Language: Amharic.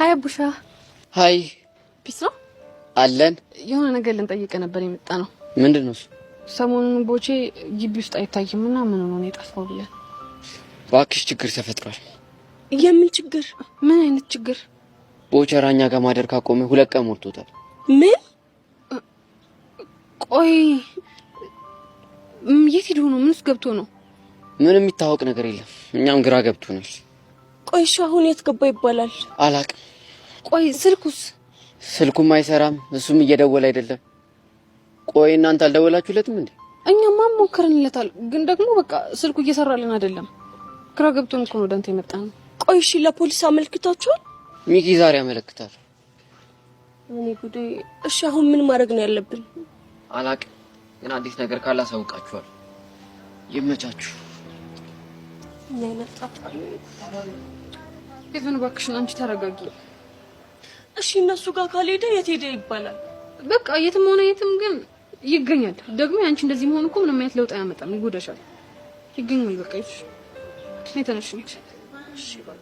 Hi አቡሻ። Hi። Peace ነው? አለን። የሆነ ነገር ልንጠይቅ ነበር የመጣነው። ምንድን ነው እሱ? ሰሞኑን ቦቼ ግቢ ውስጥ አይታይም እና ምን ሆኖ ነው የጠፋው ብለን። እባክሽ ችግር ተፈጥሯል። የምን ችግር? ምን አይነት ችግር? ቦቸራ እኛ ጋር ማደር ካቆመ 2 ቀን ሞልቶታል። ምን? ቆይ የት ሄዶ ነው? ምን ውስጥ ገብቶ ነው? ምንም የሚታወቅ ነገር የለም። እኛም ግራ ገብቶናል። ቆይ እሺ፣ አሁን የት ገባ ይባላል? አላቅም። ቆይ ስልኩስ? ስልኩም አይሰራም፣ እሱም እየደወለ አይደለም። ቆይ እናንተ አልደወላችሁለትም እንዴ? እኛማ ሞክረንለታል፣ ግን ደግሞ በቃ ስልኩ እየሰራልን አይደለም። ግራ ገብቶን እኮ ነው ወደ አንተ የመጣነው። ቆይ እሺ፣ ለፖሊስ አመልክታችኋል? ሚኪ ዛሬ ያመለክታል። እኔ ጉዴ። እሺ፣ አሁን ምን ማድረግ ነው ያለብን? አላቅም፣ ግን አዲስ ነገር ካለ አሳውቃችኋል። ይመቻችሁ። ምን አይነት ጣጣ ነው? ሄቨን እባክሽን አንቺ ተረጋጊ። እሺ፣ እነሱ ጋር ካልሄደ የት ሄደ ይባላል? በቃ የትም ሆነ የትም ግን ይገኛል። ደግሞ ያንቺ እንደዚህ መሆን እኮ ምንም አይነት ለውጥ አያመጣም፣ ይጎዳሻል። ይገኛል። በቃ ይሽ እኔ ተነሽ እንሂድ። እሺ በቃ።